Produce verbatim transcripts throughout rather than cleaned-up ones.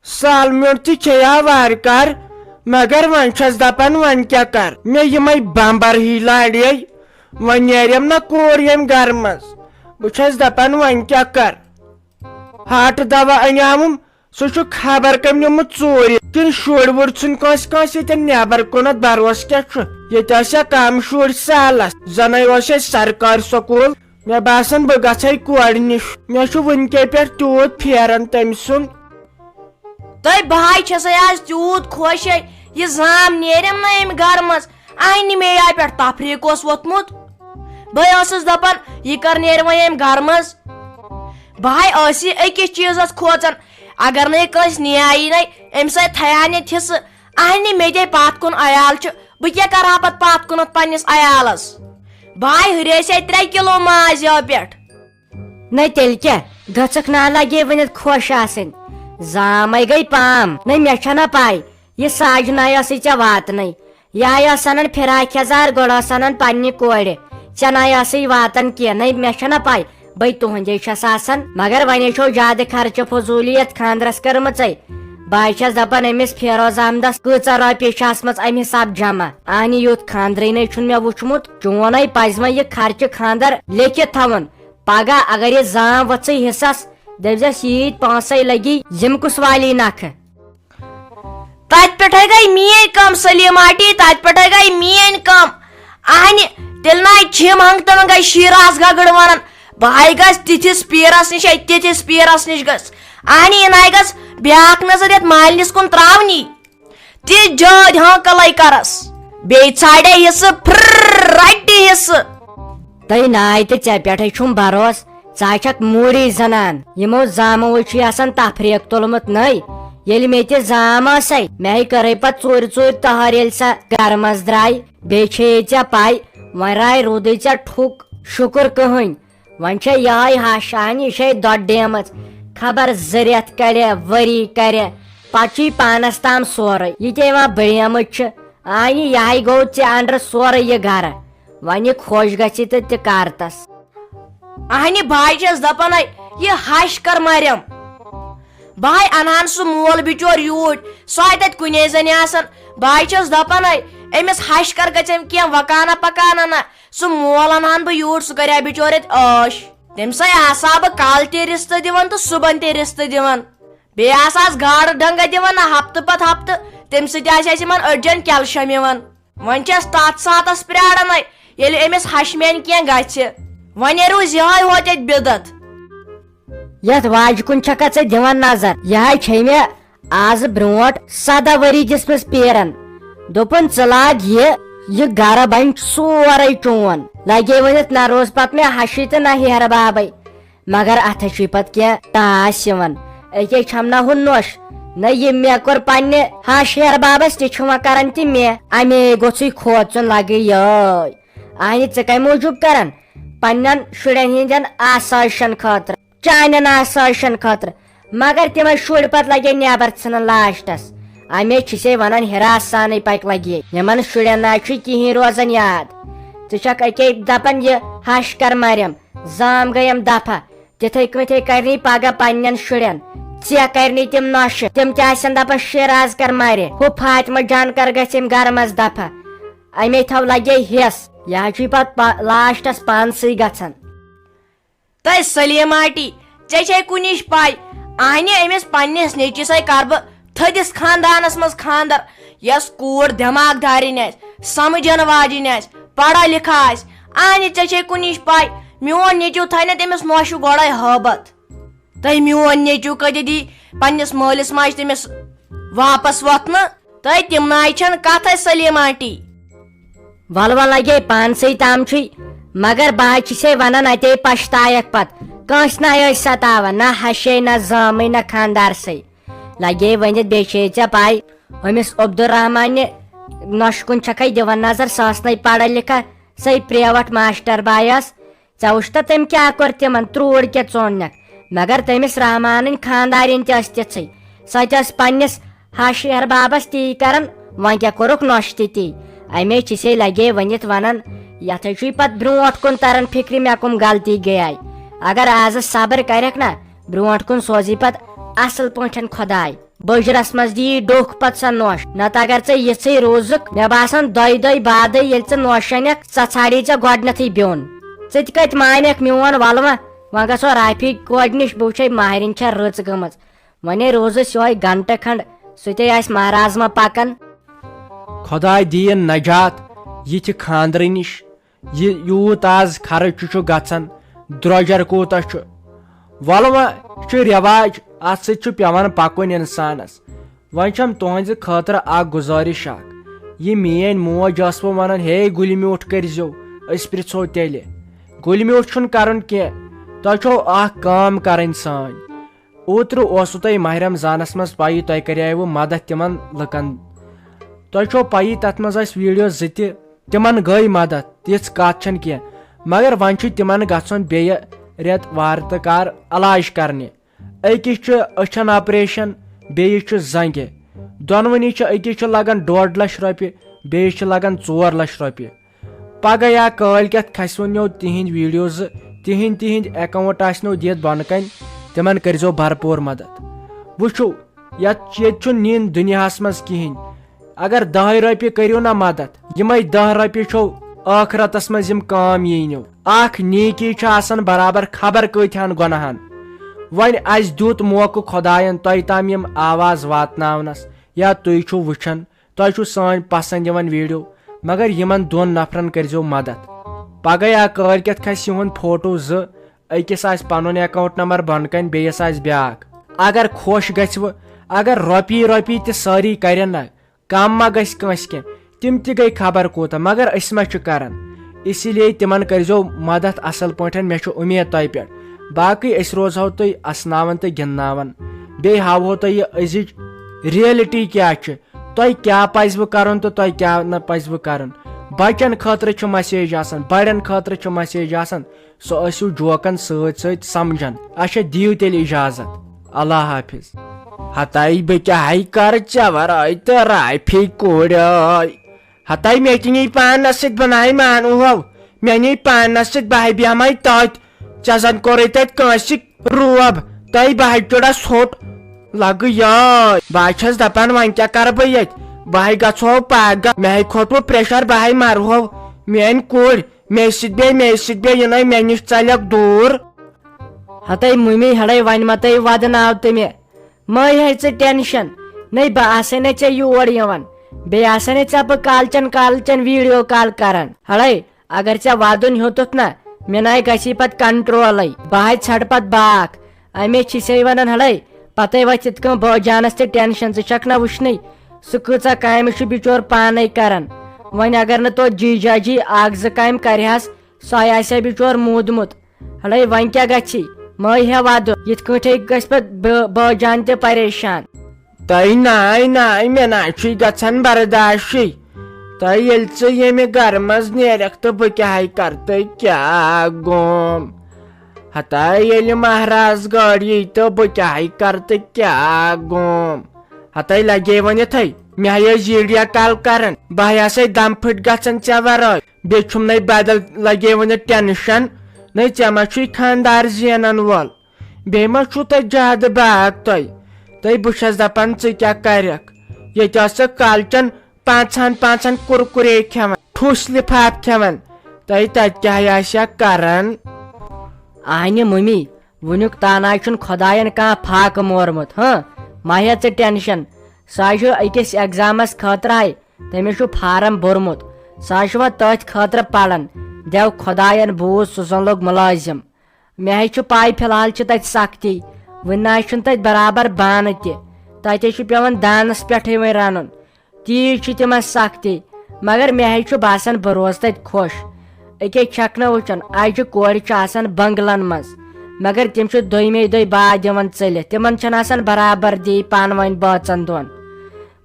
سالمنٹ تہِ کھیٚیا وارٕ کار، مگر وۄنۍ چھَس دَپان وۄنۍ کیٛاہ کَر؟ مےٚ یِمَے بمبر ہی لارے، وۄنۍ نیریم نہ کوٗر ییٚمہِ گرٕ منٛز۔ بہٕ چھَس دَپان وۄنۍ کیٛاہ کَر؟ ہاٹہٕ دوا اَنیٛاوُم، سُہ چھُ خبر کٔمۍ نیوٗمُت ژوٗرِ۔ کِنہٕ شُرۍ وُرۍ ژھٕنۍ کٲنٛسہِ کٲنٛسہِ ییٚتٮ۪ن نٮ۪بر کُنتھ؟ بروسہٕ کیٛاہ چھُ؟ ییٚتہِ آسیا کم شُرۍ سالس؟ زَنَے اوس اَسہِ سرکٲرۍ سکوٗل۔ مےٚ باسان بہٕ گژھے کورِ نِش۔ مےٚ چھُ وٕنکے پٮ۪ٹھ تیوٗت پھیران تٔمۍ سُنٛد۔ تہٕ بہٕ ہاے چھسے آز تیوٗت خۄش ہے، یہِ زام نیرم نہ امہِ گرٕ منٛز۔ اہنہِ مے آیہِ پٮ۪ٹھ تفریٖق اوس ووٚتھمُت۔ بہٕ ٲسٕس دپان، یہِ کر نیرِ وۄنۍ امہِ گرٕ منٛز؟ بہٕ ہاے ٲسی أکِس چیٖزس کھوژان، اگر نہٕ یہِ کٲنٛسہِ نیایی نے، امہِ سۭتۍ تھایہِ ہا نہٕ ییٚتہِ حصہٕ۔ اہنہِ مے دے پتھ کُن عیال چھُ، بہٕ کیٛاہ کرٕ ہا پتہٕ پتھ کُنتھ پننِس عیالس؟ بہٕ ہاے ہُریسے ترٛےٚ کِلو ماز یو پٮ۪ٹھ۔ نہ تیٚلہِ کیٛاہ؟ گٔژھکھ نا لگے ؤنِتھ خۄش آسٕنۍ۔ زامے گٔے پام۔ نہ مےٚ چھےٚ نہ پاے، یہِ ساجنہ ٲسٕے ژےٚ واتنٕے۔ یہِ ہاے ٲس انان فراک یزار، گۄڈٕ ٲس انان پننہِ کورِ۔ ژےٚ نہ ٲسٕے واتان کینٛہہ۔ نہ مےٚ چھےٚ نہ پاے، بے تُہنٛدے چھَس آسان۔ مگر وۄنۍ چھو زیادٕ خرچہٕ فضوٗلی یتھ خاندرس کٔرمٕژے۔ بہٕ ہاے چھَس دپان أمِس فیروز احمدس کۭژاہ رۄپیہِ چھِ آسمٕژ امہِ حساب جمع۔ اہنہِ یُتھ خاندرٕے نے چھُنہٕ مےٚ وُچھمُت۔ چون ہے پزِ وۄنۍ یہِ خرچہٕ خاندر لیکھِتھ تھاوُن۔ پگاہ اگر یہِ زام ؤژھٕے حصس، دٔپزٮ۪س ییٖتۍ پونٛسے لگی، یِم کُس والی نکھٕ؟ تتہِ پٮ۪ٹھے گٔے میٲنۍ کٲم سلیٖم آٹی، تتہِ پٮ۪ٹھے گٔے میٲنۍ کٲم۔ اہنہِ، تیٚلہِ ناے چھِم ہنٛگتہٕ منٛگے شیٖراز گگڑ ونان۔ بہٕ ہاے گژھ تِتھِس پیٖرس نِش، ہے، تِتھِس پیٖرس نِش گژھ۔ اہنہِ، یہِ ناے گژھ بیٛاکھ نظر یتھ مالنِس کُن تراونی۔ تہِ جٲدۍ ہانکلے کرس، بیٚیہِ ژھانڈے حصہٕ، پھر رٹہِ حصہٕ۔ تہٕ ناے تہٕ ژےٚ پٮ۪ٹھے چھُم بروس، ژٕ ہا چھکھ موٗری زنان۔ یِمو زامو چھُے آسان تفریٖق تُلمُت نٔے۔ ییٚلہِ مےٚ تہِ زام ٲسے، مےٚ ہے کٔرٕے پتہٕ ژوٗرِ ژوٗرِ تہر، ییٚلہِ سۄ گرٕ منٛز درٛاے۔ بیٚیہِ چھے ژےٚ پاے، وۄنۍ راے روٗدٕے ژےٚ ٹھُک، شُکر کٕہٕنۍ۔ وۄنۍ چھےٚ یِہے ہش اہنہِ، یہِ چھے دۄدٕ ڈیمٕژ۔ خبر زٕ رٮ۪تھ کڑِ، ؤری کرِ، پتہٕ چھُے پانس تام سورُے۔ یہِ تہِ یِوان بڑیمٕژ چھِ اہنہِ، یِہے گوٚو ژےٚ اندرٕ سورُے یہِ گرٕ۔ وۄنۍ یہِ خۄش گژھِ تہٕ تہِ کر تس۔ اہنہِ، بہٕ ہاے چھَس دپان، ہے، یہِ ہش کر مریم۔ بہٕ ہاے انہان سُہ مول بچور یوٗرۍ، سُہ آے تتہِ کُنے زنہِ آسان۔ بہٕ ہاے چھَس دپان، ہے، أمِس ہش کر گژھٮ۪م کینٛہہ وکانا پکانا نہ۔ سُہ مول انہان بہٕ یوٗرۍ، سُہ کرِ ہا بچور ییٚتہِ عٲش۔ تٔمِس ہے آسہٕ ہا بہٕ کالہٕ تہِ رِستہٕ دِوان تہٕ صُبحن تہِ رِستہٕ دِوان۔ بیٚیہِ آسہٕ ہس گاڈٕ ڈنگہ دِوان نہ ہفتہٕ پتہٕ ہفتہٕ، تمہِ سۭتۍ آسہِ اسہِ یِمن أڈجن کیلشیم یِوان۔ وۄنۍ چھس تتھ ساتس پراران ہے، ییٚلہِ أمِس ہشہِ میانہِ کینٛہہ گژھِ۔ وۄنۍ روٗز یِہے ہوت اتہِ بدعت۔ یتھ واجہِ کُن چھکھا ژٕ دِوان نظر؟ یہِ ہاے چھے مےٚ آز برونٹھ سدہ ؤری دِژمٕژ پیرن۔ دوٚپُن، "ژٕ لاگ یہِ، یہِ گرٕ بنہِ سورُے چون۔" لگے ؤنِتھ نہ روز پتہٕ مےٚ ہشی تہٕ نہ ہیرٕ بابے۔ مگر اتھس چھُے پتہٕ کینٛہہ ٹاس یِوان۔ أکے چھم نہ ہُہ نوٚش، نہ یہِ مےٚ کوٚر پننہِ ہش ہیرٕ بابس، تہِ چھُ وۄنۍ کران تہِ مےٚ۔ امے گوٚژھُے کھوژُن لگے یٲے۔ اہنہِ، ژٕ کمہِ موٗجوٗب کران؟ پننٮ۪ن شُرٮ۪ن ہٕنٛدٮ۪ن آسٲیشن خٲطرٕ، چانٮ۪ن آسٲیشن خٲطرٕ۔ مگر تِمے شُرۍ پتہٕ لگے نٮ۪بر ژھٕنان لاسٹس۔ امے چھِسے ونان ہراس سانٕے پکہِ لگے۔ یِمن شُرٮ۪ن نہ چھُے کِہیٖنۍ روزان یاد۔ ژٕ چھکھ اکے دپان یہِ ہش کر مریم، زام گٔیم دفع۔ تِتھے کٲٹھۍ کرنی پگاہ پننٮ۪ن شُرٮ۪ن۔ ژےٚ کرنی تِم نۄشہِ، تِم تہِ آسن دپان شیراز کر مرِ، ہُہ فاطمہ جان کر گژھِ امہِ گرٕ منٛز دفع۔ امے تھاو لگے ہٮ۪س، یہِ حظ چھُے پتہٕ پا-، لاسٹس پانسٕے گژھان۔ تہٕ سلیماٹی، ژےٚ چھے کُنِچ پاے، اہنہِ أمِس پننِس نیٚچوِس ہے کرٕ بہٕ تھٔدِس خاندانس منٛز خاندر، یۄس کوٗر دٮ۪ماغ دارِنۍ آسہِ، سمجھن واجِنۍ آسہِ، پڑھا لکھا آسہِ۔ اہنہِ ژےٚ چھے کُنِچ پاے، میون نیٚچو تھاوِ نہٕ تٔمِس نوشہِ گۄڈے ہٲبتھ۔ تہٕ میون نیٚچو کتہِ دی پننِس مٲلِس ماجہِ تٔمِس واپس وۄتھنہٕ؟ تہٕ تِم ناے چھنہٕ کتھے سلیماٹی۔ ولہٕ ولہٕ لگے پانسٕے تام چھُے، مگر بہٕ حظ چھِسے ونان اتے پشتایکھ پتہٕ۔ کٲنٛسہِ نہ ٲسۍ ستاوان، نہ ہشے، نہ زامٕے، نہ خاندارسٕے۔ لگے ؤنِتھ، بیٚیہِ چھے ژےٚ پاے، أمِس عبدالرحمانہِ نۄشہِ کُن چھکھے دِوان نظر، سۄ ٲس نے پڑھا لکھا، سۄے پریوٹ ماسٹر باے ٲس۔ ژےٚ وُچھتھا تٔمۍ کیٛاہ کوٚر تِمن، ترٛوٗر کیٛاہ ژوننکھ؟ مگر تٔمِس رحمانٕنۍ خاندارِنۍ تہِ ٲس تِژھٕے، سۄ تہِ ٲس پننِس ہش ہیہر بابس تی کران، وۄنۍ کیٛاہ کوٚرُکھ نۄشہِ تہِ تی؟ امے چھِسے لگے ؤنِتھ ونان، یتھے چھُے پتہٕ برونٹھ کُن تران فکرِ، مےٚ کُم غلطی گٔیے۔ اگر آزٕ صبر کرکھ نا، برونٹھ کُن سوزی پتہٕ اصل پٲٹھۍ خۄداے۔ بٔجرس منٛز دِیی ڈوٚکھ پتہٕ سۄ نوش۔ نتہٕ اگر ژےٚ یِژھٕے روزُکھ، مےٚ باسان دۄیہِ دۄہہِ بعدٕے ییٚلہِ ژٕ نوش انکھ، ژٕ ژھانڈی ژےٚ گۄڈنیتھٕے بیوٚن۔ ژٕ تہِ کتہِ مانکھ میون؟ ولہٕ وۄنۍ، وۄنۍ گژھو رافی کورِ نِش، بہٕ وٕچھے ماہرِنۍ چھےٚ رٕژ گٔمٕژ۔ وۄنے روزُس یہوے گنٹہٕ کھنڈ، سُہ تے آسہِ مہراز ما پکان۔ خۄداے دِیِن نجات یِتھِ خانٛدرٕ نِش۔ یہِ یوٗت آز خرٕچ چھُ گژھان، درٛۄجر کوٗتاہ چھُ۔ وَلہٕ وۄنۍ چھُ رٮ۪واج، اَتھ سۭتۍ چھُ پٮ۪وان پَکُن اِنسانَس۔ وۄنۍ چھَم تُہٕنٛزِ خٲطرٕ اَکھ گُزٲرِش اَکھ۔ یہِ میٛٲنۍ موج ٲسوٕ وَنان، "ہے، گُلہِ میوٗٹھ کٔرۍزیو، أسۍ پرٛژھو تیٚلہِ۔" گُلہِ میوٗٹھ چھُنہٕ کَرُن کینٛہہ، تۄہہِ چھو اَکھ کٲم کَرٕنۍ سٲنۍ۔ اوترٕ اوسوٕ تۄہہِ ماہِ رمضانس منٛز پَیی، تۄہہِ کریاوٕ مدد تِمن لُکن۔ تۄہہِ چھو پَیی، تتھ منٛز ٲسۍ ویڈیو زٕ تہِ، تِمن گٔے مدد، تِژھ کتھ چھنہٕ کینٛہہ۔ مگر وۄنۍ چھُ تِمن گژھُن بیٚیہِ رٮ۪تہٕ وارٕ تہٕ کار علاج کرنہِ۔ أکِس چھُ أچھن آپریشن، بیٚیِس چھُ زنٛگہِ۔ دۄنوٕنی چھُ، أکِس چھُ لگان ڈۄڈ لچھ رۄپیہِ، بیٚیِس چھُ لگان ژور لچھ رۄپیہِ۔ پگاہ یا کٲلۍ کٮ۪تھ کھسہِ وُن یو تِہنٛدۍ ویڈیو زٕ، تِہنٛدۍ، تِہنٛدۍ اکاؤنٹ آسنو دِتھ بۄنہٕ کنہِ، تِمن کٔرزیو بھرپوٗر مدد۔ وٕچھِو، یتھ، ییٚتہِ چھُنہٕ نِنۍ دُنیاہس منٛز کِہینۍ۔ اگر دہے رۄپیہِ کٔرِو نا مدد، یِمے دہ رۄپیہِ چھو ٲخرتس منٛز یِم کٲم ییٖنو۔ اکھ نیکی چھِ آسان برابر خبر کۭتہن گۄناہن۔ وۄنۍ اسہِ دیُت موقعہٕ خۄداین تۄہہِ تام یِم آواز واتناونس، یا تُہۍ چھِو وٕچھان، تۄہہِ چھُو سٲنۍ پسند یِوان ویڈیو، مگر یِمن دۄن نفرن کٔرزیو مدد۔ پگاہ یا کٲلۍ کٮ۪تھ کھسہِ یِہُنٛد فوٹو زٕ، أکِس آسہِ پنُن اکاؤنٹ نمبر بۄنہٕ کنہِ، بیٚیِس آسہِ بیٛاکھ۔ اگر خۄش گژھِوٕ، اگر رۄپیہِ رۄپیہِ تہِ سٲری کرن نہ، کم ما گژھِ کٲنٛسہِ کینٛہہ، تِم تہِ گٔے خبر کوٗتاہ، مگر أسۍ ما چھِ کران؟ اسی لیے تِمن کٔرزیو مدد اصل پٲٹھۍ، مےٚ چھُ اُمید تۄہہِ پٮ۪ٹھ۔ باقٕے أسۍ روزہو تُہۍ اسناوان تہٕ گِنٛدناوان، بیٚیہِ ہاوہو تۄہہِ یہِ أزِچ ریئلٹی کیٛاہ چھِ، تۄہہِ کیٛاہ پزِوٕ کرُن تہٕ تۄہہِ کیٛاہ نہ پزِوٕ کرُن۔ بچن خٲطرٕ چھِ مسیج آسان، بڑٮ۪ن خٲطرٕ چھِ مسیج آسان، سُہ ٲسِو جوکن سۭتۍ سۭتۍ سمجھان۔ اچھا، دِیِو تیٚلہِ اجازت، اللہ حافظ۔ ہتاے بہٕ کیٛاہ ہے کرٕ ژےٚ ورٲے تہٕ رافی کورے۔ ہتاے مےٚ تہِ نی پانس سۭتۍ بناے مانو ہو، مےٚ نی پانس سۭتۍ بہٕ ہے بیٚہمے تتۍ، ژےٚ زن کوٚرُے تتہِ کٲنٛسہِ روب، تۄہہِ بہٕ ہے چُڑس ہوٚٹ۔ لگہٕ یاد، بہٕ ہے چھَس دپان وۄنۍ کیٛاہ کرٕ بہٕ ییٚتہِ، بہٕ ہے گژھٕ ہو پاگل، مےٚ ہے کھوٚت وۄنۍ پریشر، بہٕ ہے مرٕ ہو، میٲنۍ کورِ، مےٚ سۭتۍ بیٚہہ، مےٚ سۭتۍ بیٚہہ، یِنَے مےٚ نِش ژَلٮ۪کھ دوٗر۔ ہتے مُمی ہڑے، وۄنۍ ما تۄہہِ ودناو تہٕ مےٚ، مہ ہے ژٕ ٹینشن، نَے بہٕ آسے نَے ژےٚ یور یِوان، بیٚیہِ آسے نَے ژےٚ بہٕ کالچن کالچن ویڈیو کال کران۔ ہڑے، اگر ژےٚ ودُن ہیوٚتُتھ نا، مےٚ نَے گژھی پتہٕ کنٹرولے، بہٕ ہے ژھٹہٕ پتہٕ باکھ۔ اَمے چھِ سے ونان ہڑے، پتے وۄتھِ یِتھ کٔنۍ بٲے جانس تہِ ٹینشن، ژٕ چھکھ نا وٕچھنٕے، سُہ کۭژاہ کامہِ چھُ بچور پانے کران۔ وۄنۍ اگر نہٕ توتہِ جی جاجی اکھ زٕ کامہِ کرِہس، سُہ آسہِ ہا بچور موٗدمُت۔ ہڑے وۄنۍ کیٛاہ گژھی؟ مٲے ہے ودُن، یِتھ کٲٹھۍ گژھِ پتہٕ بٲ-، بٲے جان تہِ پریشان۔ تۄہہِ ناے ناے، مےٚ ناے چھُے گژھان برداشٕے۔ تۄہہِ ییٚلہِ ژٕ ییٚمہِ گرٕ منٛز نیرکھ تہٕ بہٕ کیٛاہ ہے کرٕ تہٕ کیٛاہ گوم؟ ہتا ییٚلہِ مہراز گٲڑۍ یی تہٕ بہٕ کیٛاہ ہے کرٕ تہٕ کیٛاہ گوم؟ ہتے لگے وۄنۍ یِتھے، مےٚ ہے ٲسۍ ویڈیو کال کران، بہٕ ہے آسے دم پھٔٹۍ گژھان ژےٚ ورٲے۔ بیٚیہِ چھُم نَے بدل لگے وۄنۍ ٹینشن، نَے ژےٚ ما چھُے خاندار زینن وول؟ بیٚیہِ ما چھُو تۄہہِ زیادٕ باغ تۄہہِ؟ تۄہہِ بہٕ چھَس دَپان، ژٕ کیٛاہ کَرَکھ؟ ییٚتہِ ٲسٕکھ کالچَن پانٛژہَن پانٛژہَن کُرکُرے کھٮ۪وان، ٹھوٗسۍ لِفاف کھٮ۪وان۔ تۄہہِ تَتہِ کیٛاہ آسہِ ہا کَران؟ اہنہِ مٔمی، وٕنیُک تانۍ چھُنہٕ خۄدایَن کانٛہہ فاقہٕ مورمُت، ہاں؟ مہ ہےٚ ژٕ ٹینشن۔ سُہ ہا چھُ أکِس ایگزامَس خٲطرٕ ہاے، تٔمِس چھُ فارم بوٚرمُت۔ سُہ ہا چھُ وۄنۍ تٔتھۍ خٲطرٕ پَران۔ دیو خۄدایَن بوٗز، سُہ زَن لوٚگ مُلٲزِم۔ مےٚ ہے چھُ پَے، فی الحال چھِ تَتہِ سختی۔ وٕنہِ نہ حظ چھُنہٕ تَتہِ برابر بانہٕ تہِ۔ تَتہِ حظ چھُ پٮ۪وان دانَس پٮ۪ٹھٕے وۄنۍ رَنُن۔ تیٖژ چھِ تِمَن سختی۔ مگر مےٚ ہے چھُ باسان، بہٕ روزٕ تَتہِ خۄش۔ أکے چھَکھ نہ وٕچھان، اَجہِ کورِ چھِ آسان بنگلَن منٛز، مگر تِم چھِ دوٚیمے دۄہہِ بعد یِوان ژٔلِتھ۔ تِمَن چھَنہٕ آسان برابردی پانہٕ ؤنۍ بٲژَن دۄن۔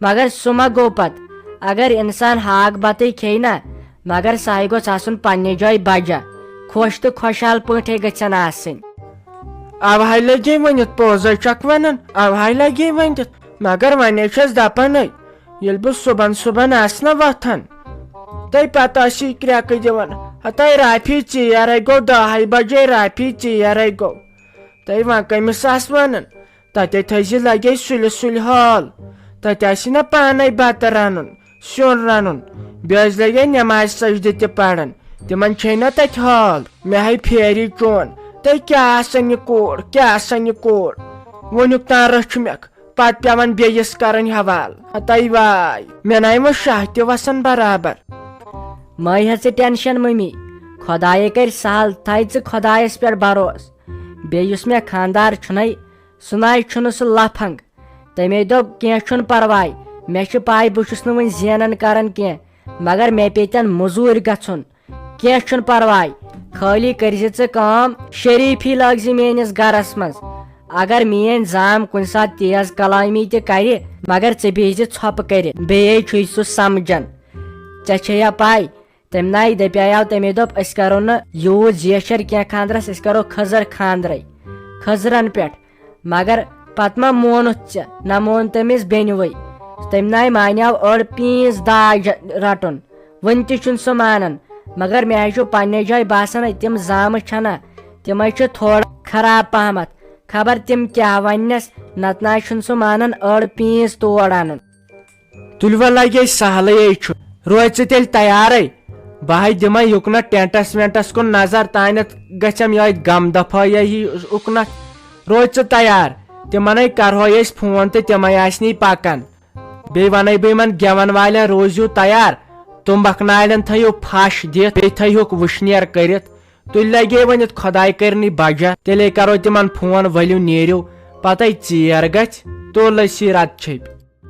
مگر سُہ ما گوٚو پتہٕ؟ اگر انسان ہاکھ بتٕے کھیٚیہِ نا، مگر سُہ ہاے گوٚژھ آسُن پننہِ جایہِ بجا۔ خۄش تہٕ خۄشحال پٲٹھۍ گژھن آسٕنۍ۔ اوہاے لگے ؤنِتھ، پوٚز ہے چھکھ ونان، اوہاے لگے ؤنِتھ۔ مگر ونے چھس دپانے، ییٚلہِ بہٕ صُبحن صُبحن آسہٕ نا وۄتھان، تہٕ پتہٕ آسی کرٛٮ۪کہٕ دِوان، ہتے رافی ژیرے گوٚو، دہے بجے رافی ژیرے گوٚو۔ تہٕ وۄنۍ کٔمِس آسہٕ ونان؟ تتے تھٲیزِ لگے سُلہِ سُلہِ حال۔ تتہِ آسہِ نہ پانے بتہٕ رنُن، سیُن رنُن، بیٚیہِ ٲسۍ لگے نمازِ سجدٕ تہِ پرن۔ تِمن چھے نہ تتہِ حال۔ مےٚ ہے پھیری چون، تۄہہِ کیٛاہ آسان یہِ کوٗر، کیٛاہ آسان یہِ کوٗر؟ وُنیُک تام رٔچھ مےٚ، پتہٕ پٮ۪وان بیٚیِس کرٕنۍ حوالہٕ۔ ہتے واے، مےٚ ناے وۄنۍ شاہ تہِ وسان برابر۔ مہ ہیٚہ ژٕ ٹینشن ممی، خۄدایے کرِ سہل، تھایہِ ژٕ خۄدایس پٮ۪ٹھ بھروسہٕ۔ بیٚیہِ یُس مےٚ خانٛدار چھُنَے، سُہ ناے چھُنہٕ سُہ لفنگ۔ تٔمۍ دوٚپ، "کینٛہہ چھُنہٕ پرواے، مےٚ چھِ پاے بہٕ چھُس نہٕ وۄنۍ زینان کران کینٛہہ، مگر مےٚ پیٚتن مٔزوٗرۍ گژھُن۔ کینٛہہ چھُنہٕ پرواے، خٲلی کٔرزِ ژٕ کٲم، شریٖفی لٲگزِ میٲنِس گرس منٛز۔ اگر میٲنۍ زام کُنہِ ساتہٕ تیز کلامی تہِ کرِ، مگر ژٕ بیٚہزِ ژھۄپہٕ کٔرِتھ، بیٚیے چھُے سُہ سمجھان۔ ژےٚ چھےٚ یا پاے، تٔمۍ ناے دپیاو، تٔمۍ دوٚپ، أسۍ کرو نہٕ یوٗت زیچھر کینٛہہ خانٛدرس، أسۍ کرو خٔزٕر خانٛدرے، خٔزرن پٮ۪ٹھ۔" مگر پتہٕ ما مونُتھ ژےٚ؟ نہ مون تٔمِس بیٚنہِ وٕے۔ تٔمۍ ناے مانیو أڑ پیٖنٛژ داج رٹُن، وٕنہِ تہِ چھُنہٕ سُہ مانان۔ مگر مےٚ حظ چھُ پننہِ جایہِ باسان، تِم زامہٕ چھَنا، تِم حظ چھِ تھوڑا خراب پہمتھ۔ خبر تِم کیٛاہ وننس، نتہٕ نہ حظ چھُنہٕ سُہ مانان أڑ پیٖنٛژ تور انُن۔ تُلۍ وۄنۍ لگے سہلٕے چھُ۔ روزِ ژٕ تیٚلہِ تیارے۔ بہٕ ہے دِمے یُکنتھ ٹینٹس وینٹس کُن نظر، تانٮ۪تھ گژھٮ۪م یِہوٚے غم دفٲیی اُکنتھ۔ روزِ ژٕ تیار۔ تِمنے کرہوے أسۍ فون تہٕ تِمے آسنی پکان۔ بیٚیہِ ونَے بہٕ یِمن گٮ۪ون والٮ۪ن، روٗزِو تیار۔ تُمبکھ نالٮ۪ن تھٲیِو پھش دِتھ، بیٚیہِ تھٲیہُکھ وٕشنیر کٔرِتھ۔ تُلۍ لگے وۄنۍ یتھ خۄداے کرنی بجا، تیٚلے کرو تِمن فون، ؤلِو نیٖرِو، پتے ژیر گژھِ، تُل أسی رتہٕ چھٔپۍ۔